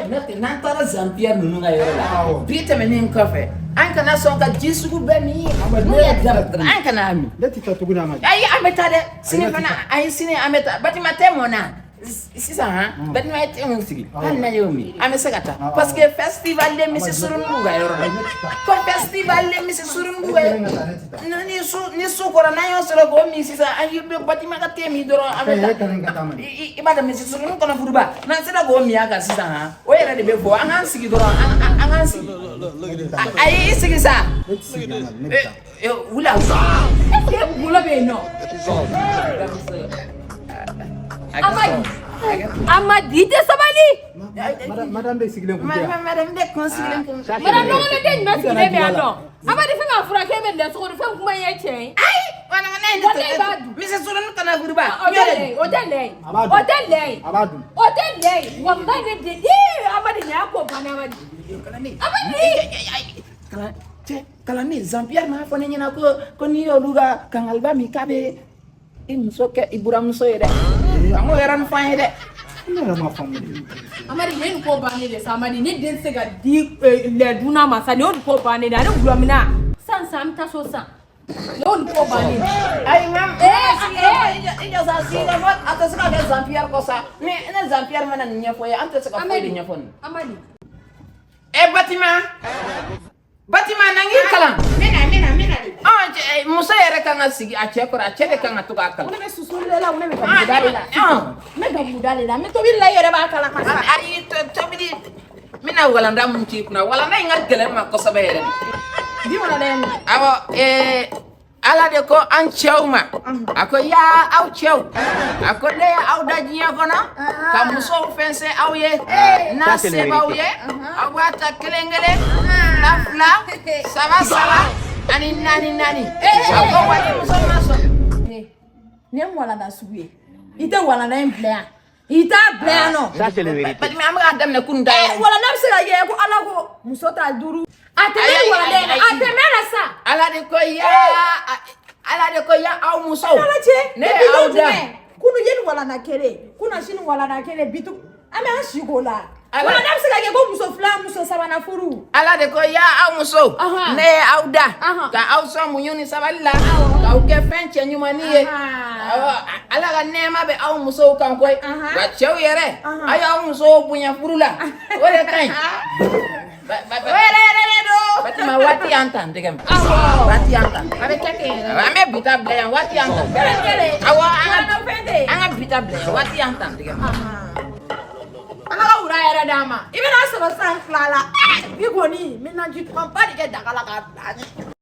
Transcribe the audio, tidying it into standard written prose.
N'o tɛ, n'an taara Jean Pierre ninnu ka yɔrɔ la bi tɛmɛnen kɔfɛ, an kana sɔn ka ji sugu bɛɛ min. Amadu, N'u ne ye tɛ dara taa tuguni. an kana min. Ne tɛ taa tuguni, Amadu. Ayi, an bɛ taa dɛ, sini. Ayi, ne tɛ Fana taa. Ayi, sini an bɛ taa. Batima tɛ mɔn na sisan han. Batima ye te mun sigi, hali n'a y'o min, an bɛ se ka taa, parce que festival de misi surun b'u ka yɔrɔ la. Ayi, ne tɛ taa. Ko festival de misi surun b'u ka E kelen ka taa, ne tɛ taa. Ni su kɔrɔ, n'an y'o sɔrɔ k'o min sisan, an bɛ Batima ka te min dɔrɔn, an bɛ E taa. kelen ka taa, Amadu. I b'a dɔn, misi surun kɔnɔ furuba, n'an sera k'o min a kan sisan han, o yɛrɛ de bɛ bɔ. An k'an sigi dɔrɔn, an k'an sigi. Ayi, i sigi sa. Ne tɛ sigi, Amadu, ne bɛ taa. Wula. Est ce que kunkolo bɛ yen nɔ? Amadi, Amadi, i tɛ sabali. Madame bɛ sigilen kun tɛ yan. Madame de kun sigilen kun. Madame nɔgɔlen jumɛn sigilen bɛ yan nɔ? Amadi, fɛn ka furakɛ bɛ lɛ sogo ni fɛn kuma ye tiɲɛ ye. Ayi, wala ne ye. Walayi, b'a dun. Misi surun kɔnɔ furuba. O tɛ lɛ ye, o tɛ lɛ ye. A b'a dun. O tɛ lɛ ye. A b'a dun. O tɛ lɛ ye. Walayi, ne den, ee Amadi, nin y'a ko bannen. Amadi, Amadi. Kalan cɛ, kalanden Jean Pierre m'a fɔ ne ɲɛna ko n'i y'olu ka kangaliba min, k'a bɛ i muso kɛ i buramuso ye dɛ. An k'o yɔrɔnin fɔ an ye dɛ. Ne yɛrɛ ma faamu de. Amadi, nin ye nin ko bannen de sa. Amadi, ne den tɛ se ka di lɛ dunna ma sa. Nin y'o nin ko bannen de ye. Ale gulɔmina san san, an bɛ taa so san. Nin y'o nin ko bannen de. Ayi, ma i jɔ sa, sigi ka fɔ a tɛ se ka kɛ Jean Pierre kɔ sa. Ni ne Jean Pierre mana nin ɲɛfɔ ye, an tɛ se ka foyi de ɲɛfɔ nin. Amadi. Ɛ Batima, Batima, na n k'i kalan. N bɛna, n bɛna, n bɛna de. Ɔn, muso yɛrɛ kan ka sigi a cɛ kɔrɔ, a cɛ de kan ka to k'a kalan. Ne bɛ susuli de la, ne bɛ gabuguda de la. Ɔn. N bɛ gabuguda de la, n bɛ tobili la, i yɛrɛ b'a kalan ka sa. Ayi, tobili, n bɛna walanda mun k'i kunna, walanda in ka gɛlɛn ma kosɛbɛ yɛrɛ de. Bi walanda ye mun ye? Awɔ, Ala de ko an cɛw ma, a ko yaa aw cɛw, a ko ne ye aw da diɲɛ kɔnɔ ka musow fɛnsɛn aw ye. N'a se b'aw ye, aw b'a ta kelen kelen, fila fila, saba saba ani naani naani. A ko wa ni muso ma sɔn. Nin ye mun walanda sugu ye? I tɛ walanda in bila yan. I t'a bila yan nɔ. Ça, c'est la vérité. Batima, an bɛ k'a daminɛ kunun ta yɛrɛ. Walanda bɛ se ka kɛ ko Ala ko muso ta duuru. A tɛmɛ Ayi, ni walanda in na. ayi, A ayi. tɛmɛ la sa. Ala de ko yaa, Ala de ko ya aw musow. Ala cɛ. Ne ye aw da. Kunu ye nin walanda kelen, kunna sini walanda kelen, bi tugun an bɛ an si k'o la. Ala- Walanda bɛ se ka kɛ ko muso fila, muso sabanan furu. Ala de ko ya aw musow, ne ye aw da ka aw sɔn muɲu ni sabali la, k'aw kɛ fɛn cɛ ɲumanni ye. Awɔ, Ala ka nɛɛma bɛ aw musow kan koyi. Wa cɛw yɛrɛ, aw y'aw musow bonya furu la, o de ka ɲi. O yɛrɛ yɛrɛ de don. Fatima, waati y'an ta n tɛgɛ ma, waati y'an ta. A bɛ kɛ ten yɛrɛ. Awɔ, an bɛ bi ta bila yan, waati y'an ta. Kelen kelen. Awɔ, an Walanda ka fɛn tɛ yen. an ka bi ta bila yan, waati y'an ta n tɛgɛ ma. Ala ka wura yɛrɛ d'a ma. I bɛna sɔrɔ san fila la. Bi kɔni, n bɛ naji dumanba de kɛ daga la k'a bila.